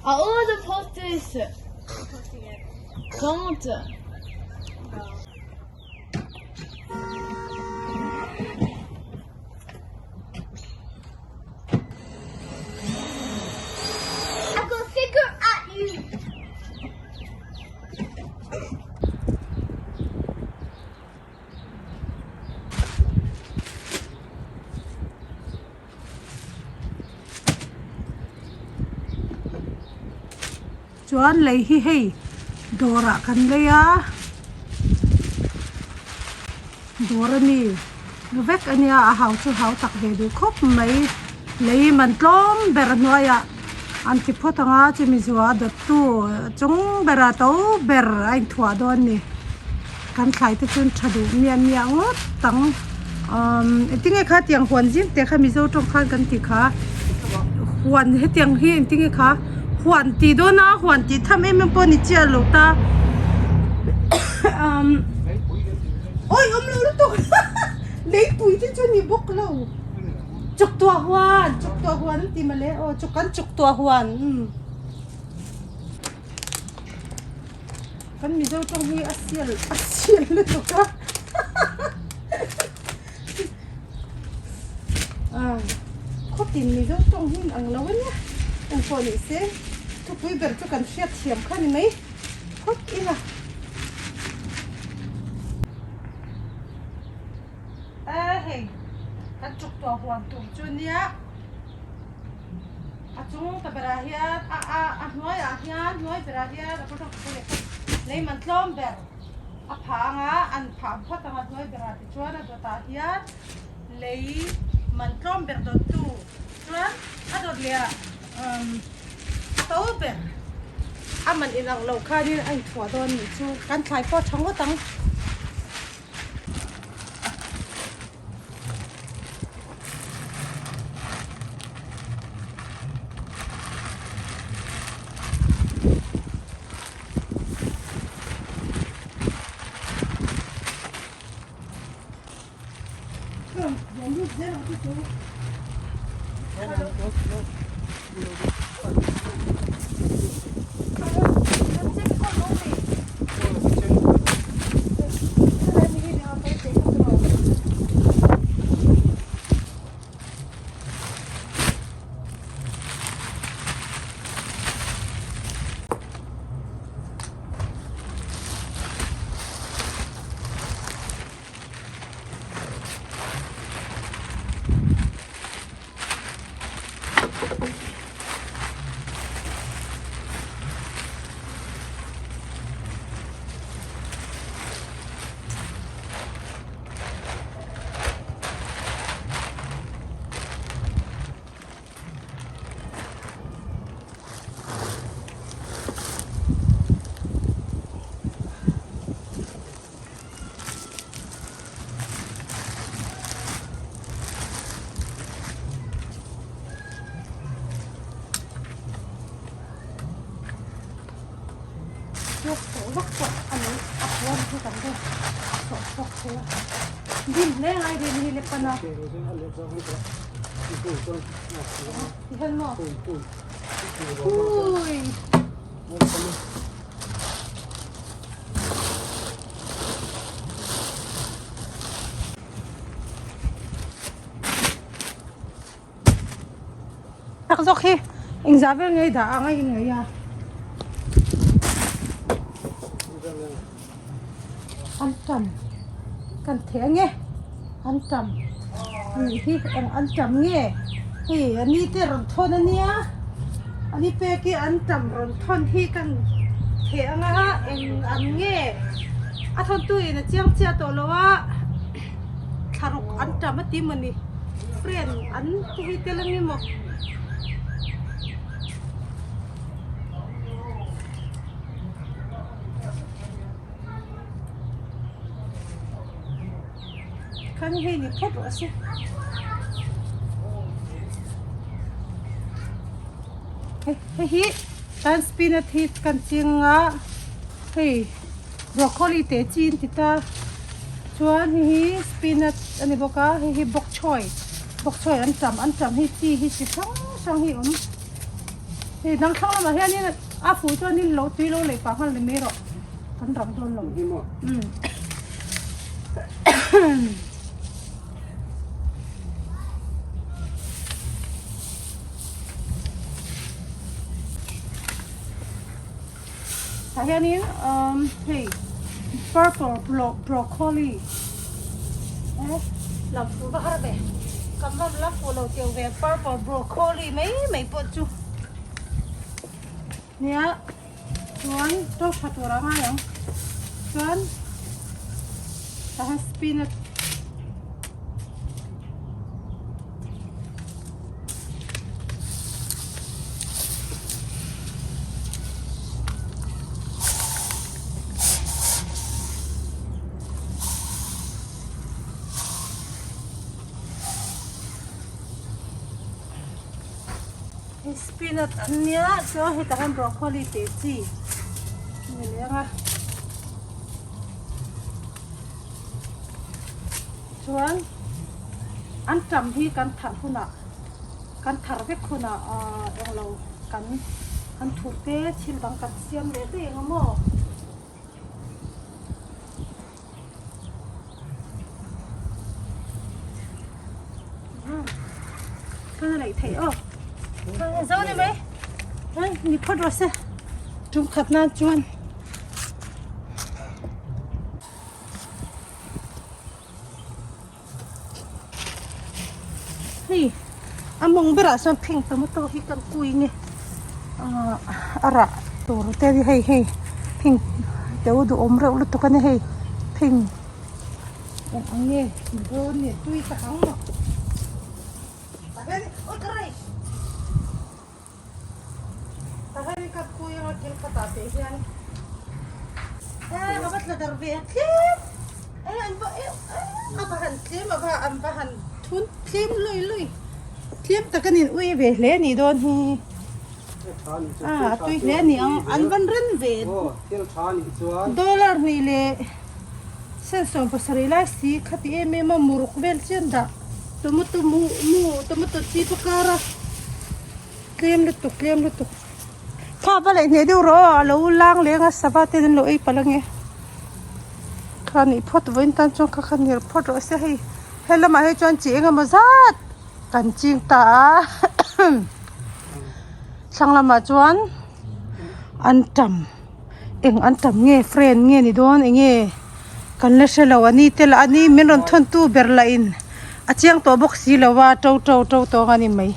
I want to post this. Don't. I go figure at you. Chuan lei hi hei dawrah kan lei a dawr a ni vek a nia a hau chu hau tak ve duh khawp mai lei man tlawm ber hnuaiah an ti phawt ang a chumi zuah a dawttu chung berah to ber a inthuah dawn a ni. Kan thlai te chuan tha duh miah miah ngawt ang umm engtinge kha tiang huan zim te kha mizo tawng khan kan tih kha huan hetiang hi engtinge kha huan tih dawn a huan tih tham em em pawh ni chiah lo ta umm awi awm lo lutuk leipui te chu ni bawk lo chuk tuah huan chuk tuah huan an ti mawle aw chuk kan chuk tuah huan umm. Kan Mizo tawng hi a sial a sial lutuk a ah khawtin Mizo tawng hi ang lo ania eng pawh ni se thupui ber chu kan hriat thiam kha ni mai phawt ila a hei kan chuk tuah huan tur chu nia. A chung ta berah hian a a a hnuaiah hian hnuai berah hian a pawtawk te leh lei man tlawm ber a phah ang a an phah phawt ang a hnuai berah tichuan a dawtah hian lei man tlawm ber dawttu chuan a dawt leh ah umm a to ber a man inang loh khanin a inthuah dawn anih chu kan thlai pawh a tha ngawt ang. Chhuak tawh vak pawh a lo a puan chu kan va sawh chhuak thei a dim hle ngai rin hi le pan a tihian maw hui. Tak zawk hi engzah vel nge i dah ang a in ngaih a an tam kan theh ange an tam anih hi eng an tam nge hei a ni te rawn thawn ania a ni pek hi an tam rawn thawn hi kan theh anga eng an nge a thawntu in a chiang chiah tawh lo a. Thlaruk an tam a ti mawni friend an te hi tel a ni maw. Tikhan hei ni phawt rawh se. Hei hi tan spinach hi kan ching a hei broccoli te chi an ti ta chuan hei hi spinach a ni bawk a hei hi bok choy bok choy an tam an tam hi chi hi chi hrang hrang hi a awm hei dang thlang lamah hianin a fuh chuanin lo tui lo leh pah nghal ni mai rawh kan rang dawn lo umm. Tah hianin umm hei purple broccoli eh lam fuh va har ve kan rawn la fuh lo teuh ve purple broccoli mai mai pawh chu nia. Chuan to tha tur a ngai ang. Chuan tah hian spinach Hei spinach an nia chuan hetah hian broccoli tih chi a ni leh ang a chuan an tam hi kan thar hunah kan thar vek hunah ahh englo kan kan thur te thil dang kan siam leh daih ang a maw. Ka lei thei aw zo ni mai hei ni phawt rawh se tum khat nan chuan hei a mawng berah sawn pheng tomato hi kan kui nge ah a rah tur te hi hei hei pheng teu duhawm reuh lutuk a ni hei pheng eng ang nge dawn nge tui tak ang maw Tah hian ka kui anga thil khatah te hian eh a va tla darh ve a tlem eh an va eh a va han tlem a va an va han thun tlem lui lui tlem tak a nin ui ve hle a nih dawn hi a tui hle a ni ang an van ren ve dollar hnih leh sensawm pasarih lai si khati em em a muruk vel chian dah tomato mu mu tomato chi pakar a. Tlem lutuk tlem lutuk kha va leh hneh deuh rawh aw a lo lang leng a sava ten an lo ei palh ange kha nih phawt vawiin tan chuan kha kha nir phawt rawh se hei he lamah hi chuan chi eng emaw zat kan ching ta a thlang lamah chuan an tam eng an tam nge friend nge ni dawn eng nge kan la hre lo a ni te lah a ni min rawn thawn tu ber lah in a chiang tawh bawk si lo a to to to tawng a ni mai.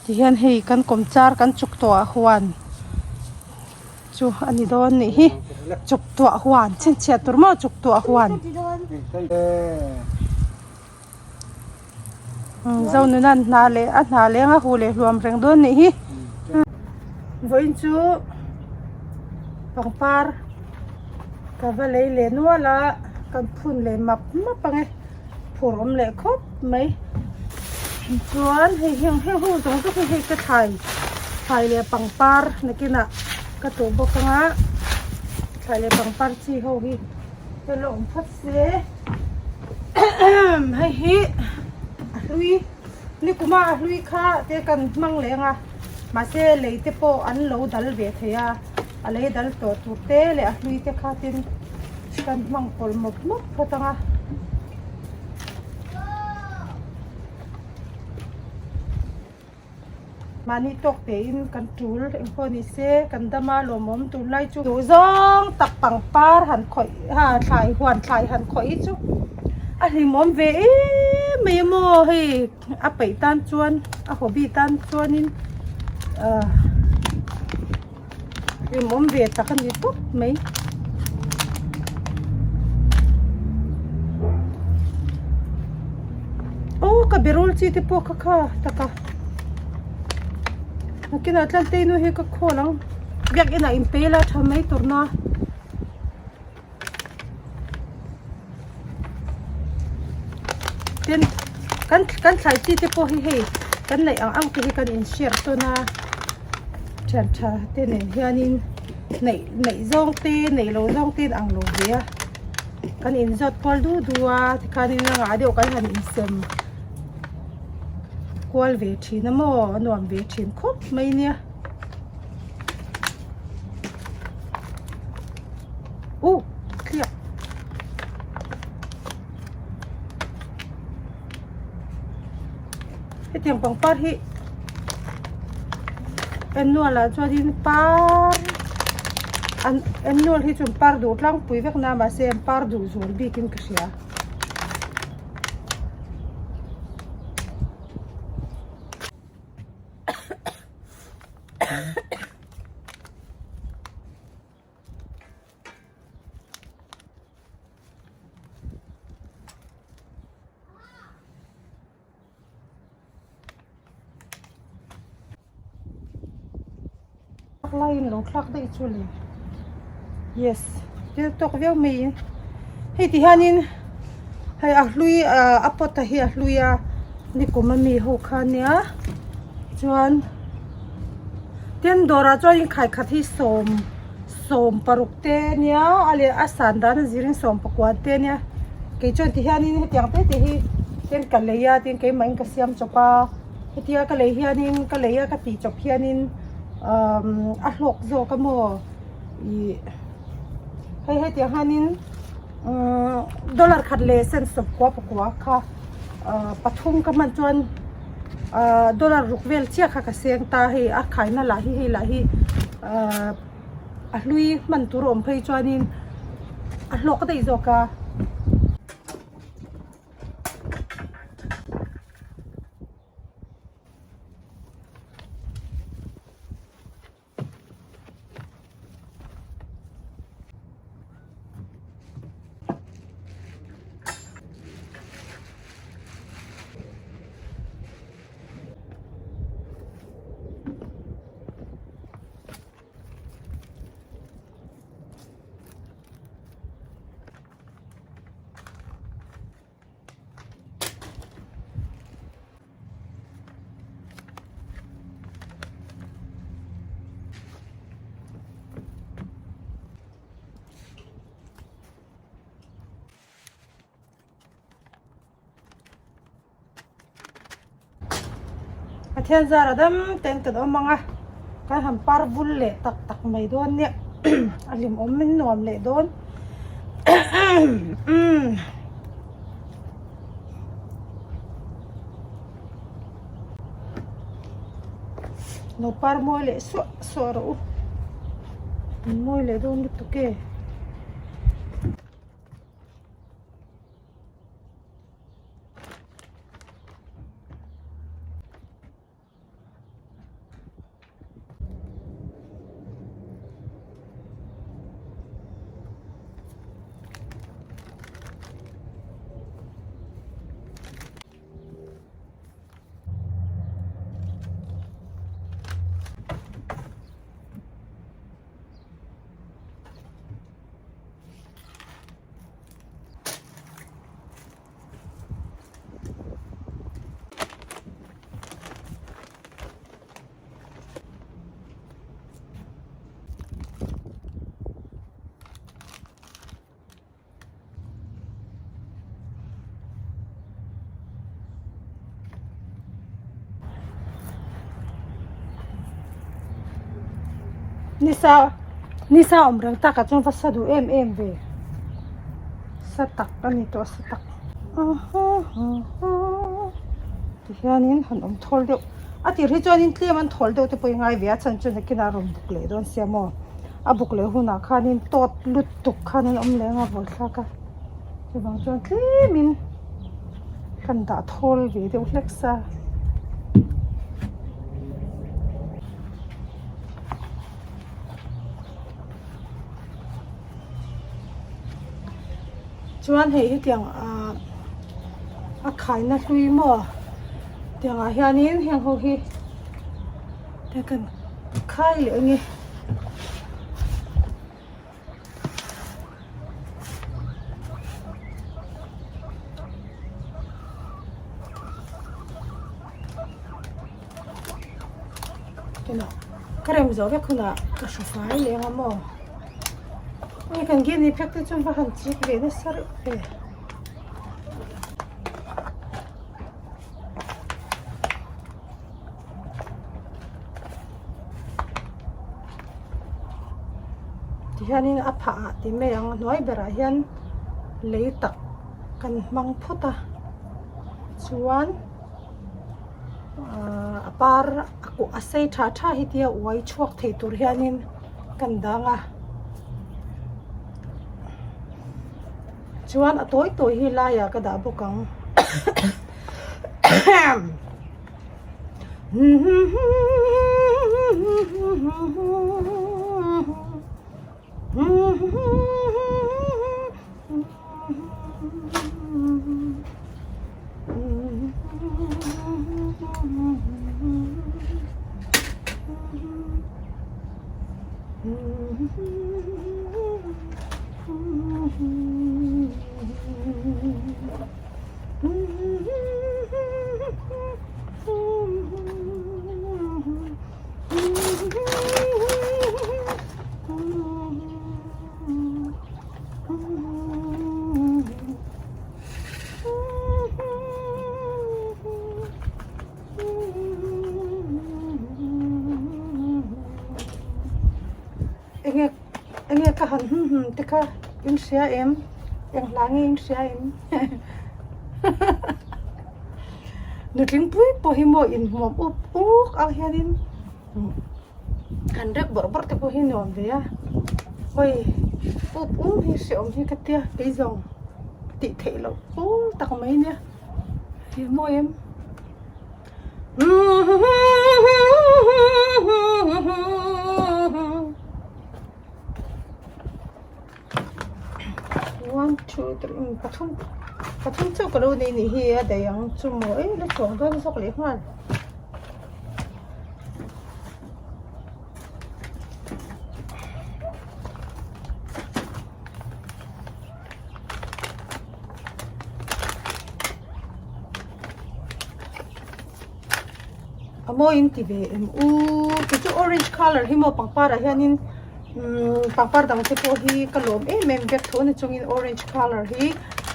Tihian hei kan kawmchar kan chuk tawh ah huan chu a ni dawn nih hi chuk tuah huan chhinchhiah tur maw chuk tuah huan Zonuna hna leh a hna leng a huh leh hluam reng dawn nih hi vawiin chu pangpar ka va lei leh nual a kan phun leh map map ang e phur awm leh khawp mai chuan hei heng heng ho zawng zawng hi hei ka thlai thlai leh pangpar nakinah ka tuh bawk ang a thlai leh pangpar chi ho hi hei la awm phawt se hei hi a hlui nikuma a hlui kha te kan hmang leng a mahse lei te pawh an lo dal ve thei a a lei dal tawh tur te leh a hlui te kha tin kan hmang pawlh mawp mawp phawt ang a. Mahni tawk tein kan tul eng pawh ni se kan dam a lawmawm tunlai chu duh zawng tak pangpar han khawih ha thlai huan thlai han khawih hi chu a hlimawm ve em mai a maw hei a peih tan chuan a hobby tan chuanin ah hlimawm ve tak a ni tawp mai. Aw ka berul chi te pawh kha kha tak a nakinah tlan te nu hi ka khawl ang biakin ah in pe ila tha mai tur na. Kan kan thlai chi te pawh hi hei kan neih ang ang te hi kan in share tawn a thian tha te nen hianin neih neih zawng te neih loh zawng te in ang lo ve a kan in zawt kual du du a tikhanin a ngah deuh kan han insem kual ve thin a maw a nuam ve thin khawp mai nia. Uh clear. Hetiang pangpar hi annual ah chuanin par an annual hi chu an par duh tlangpui vek na mahse an par duh zual bikin ka hria. Laiin lo thlak daih chu le yes thil tawk viau mai in hei ti hianin hei a hlui ah a pot a hi a hlui a nikum ami ho kha ania chuan tin dawrah chuan in khaikhat hi sawm 16 te ania a leh a san dan a zirin 19 te ania kei chuan ti hianin hetiang te te hi tin ka lei a tin keimah in ka siam chawp a hetia ka lei hianin ka lei a ka tih chawp hianin umm a hlawk zawk a maw ih hei hetiang hianin umm dollar khat leh sen sawmkua pakua kha ah pathum ka hman chuan ah dollar ruk vel chiah kha ka seng ta hei a khaina lah hi hei lah hi ah. A hlui hman tur a awm phei chuanin a hlawk daih zawk a. Pathian zara dam ten kan awm ang a kan han par vul leh tak tak mai dawn nia a hlim awm in nuam leh dawn lo par mawi leh suah suah rawh u mawi leh dawn lutuk e. Nisa nisa awm reng takah chuan va sa duh em em ve sa tak a ni tawh sa tak tihianin han awm thawl deuh a tir hi chuanin tlem an thawl deuh te pawh i ngai ve a chhan chu nakinah a rawn buk leh dawn sia maw a buk leh hunah khanin tawt lutuk khan an awm leh ang a vawlthlak a chuvang chuan tlemin kan dah thawl ve deuh hlek sa. Chuan hei hetiang ah a khaina hlui maw tiangah hianin heng ho hi te kan khai leh ang e. Tunah ka rem zawh vek hunah ka hru fai leh ang a maw. Hei kan gini phek te chuan va han chik ve nasa reuh ve. Tihianin a phah ah ti mai ang a hnuai berah hian lei tak kan hmang phawt a chuan ahh a par a kuah a sei tha tha hi tia uai chhuak thei tur hianin kan dang a chuan a tawi tawi hi laiah ka dah bawk ang. Enge enge ka han hum hum te kha in hria em eng hla nge in hria em nutling pui pawh hi maw inhmuam up uk ang hianin han rek bawrh bawrh te pawh hi nuam ve a hawi up um hi hreawm hi ka tia kei zawng tih theih loh fur tak mai nia hi mawi em. One two three pathum pathum chauh ka lo nei nih hi a daih ang chu maw eh la chuang dawn zawk leh nghal. A mawi in ti ve em u kei chu orange colour hi maw pangpar ah hianin umm pangpar dang te pawh hi ka lawm em em vek tho na chungin orange colour hi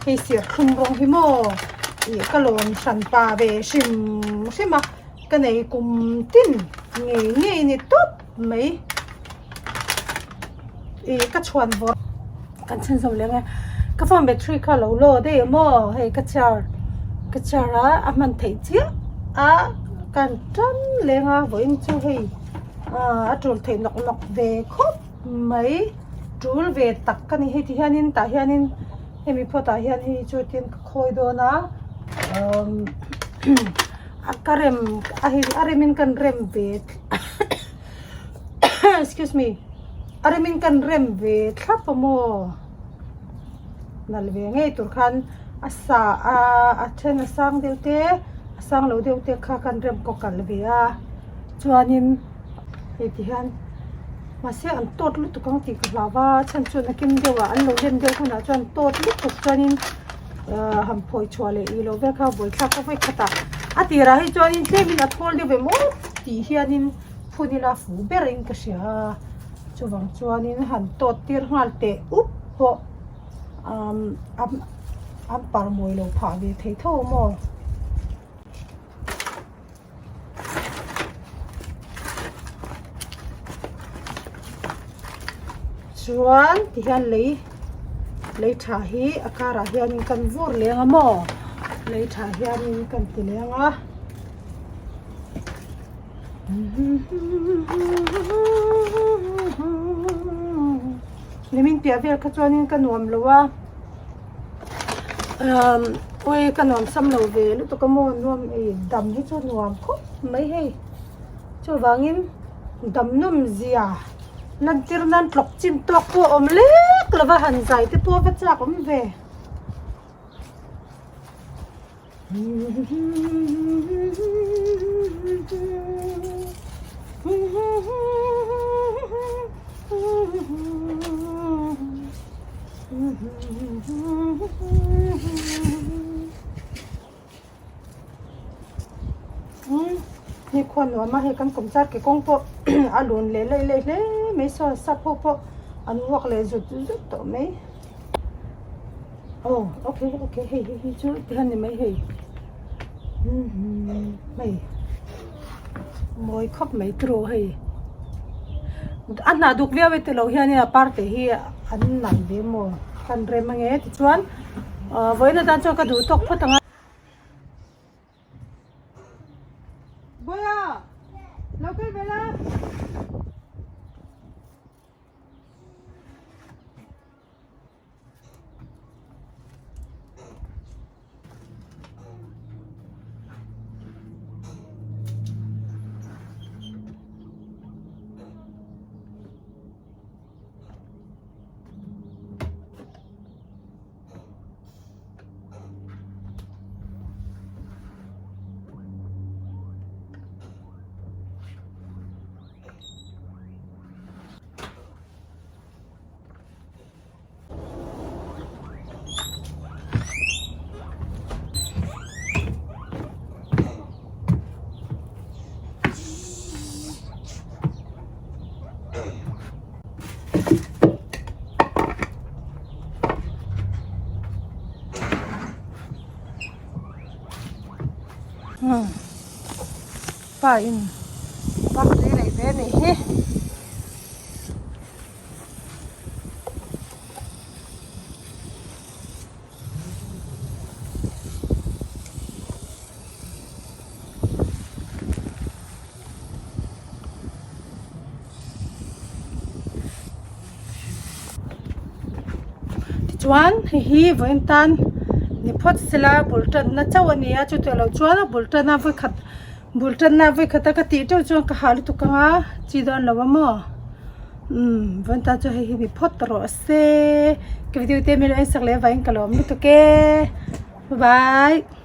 hei serthlum rawng hi maw ih ka lawm hran pa ve hrim hrim a ka nei kum tin ngei ngei ni tawp mai ih ka chhuan vawr kan chhan zo leh ang e ka phone battery kha a lo low daih a maw hei ka char ka char a a hman theih chiah a kan tan leng a vawiin chu hei ah a tul theih nawk nawk ve khawp mai tul ve tak ka ni hei ti hianin tah hianin hemi phawt ah hian hei chu tin ka khawi dawn a umm a ka rem a hei a remin kan rem ve excuse me a remin kan rem ve thlap a maw nal ve ngei tur khan a sa a a then a sang deuh te a sang lo deuh te kha kan rem kaw kal ve a chuanin hei ti hian mahse an tawt lutuk ang tih ka hlau va chhan chu nakin deuh ah an lo len deuh hunah chuan tawt lutuk chuanin ahh han phawi chhuah leh ih loh vel kha vawi thlak a vawi khat ah a tirah hi chuanin tlemin a thawl deuh em aw tih hianin phun ila fuh berin ka hria a chuvang chuanin han tawt tir nghal teh up pawh umm an par mawi lo phah ve thei tho a maw. Chuan tihian lei lei tha hi a karah hianin kan vur leng a maw lei tha hianin kan ti leng a. Nimin piah vel kha chuanin ka nuam lo a umm awi ka nuam sam lo ve lutuk a maw nuam ih dam hi chu nuam khawp mai hei chuvangin dam nawm zia lantir nan tlawk chin tawk pawh a awm lek lova han zai te pawh va chak awm ve. Ni khua nuam a hei kan kum char ke kawng pawh a lun leh laih laih hle mai saw sap ho pawh an uak leh zut zut tawh mai. Aw okay okay hei hei hi chu tihian ni mai hei hei mawi khawp mai tiraw hei a hnah duk viau e tilo hian in a par te hi an nalh ve maw kan rem ange tichuan ah vawiin atan chuan ka duh tawk phawt ang a. Bawiha lo kal ve la. Pa in pak tui leh ve anih hi. Tichuan hei hi vawiin tan ni phawt sela bul tanna chauh a ni a chutiang loh chuan a bul tan a vawikhat bul tanna vawikhat a ka tih teuh chuan ka hah lutuk ang a chi dawn lo a maw umm vawiin tan chuan hei hi ni phawt rawh se ka video te min lo en sak leh avangin ka lawm lutuk e bye bye.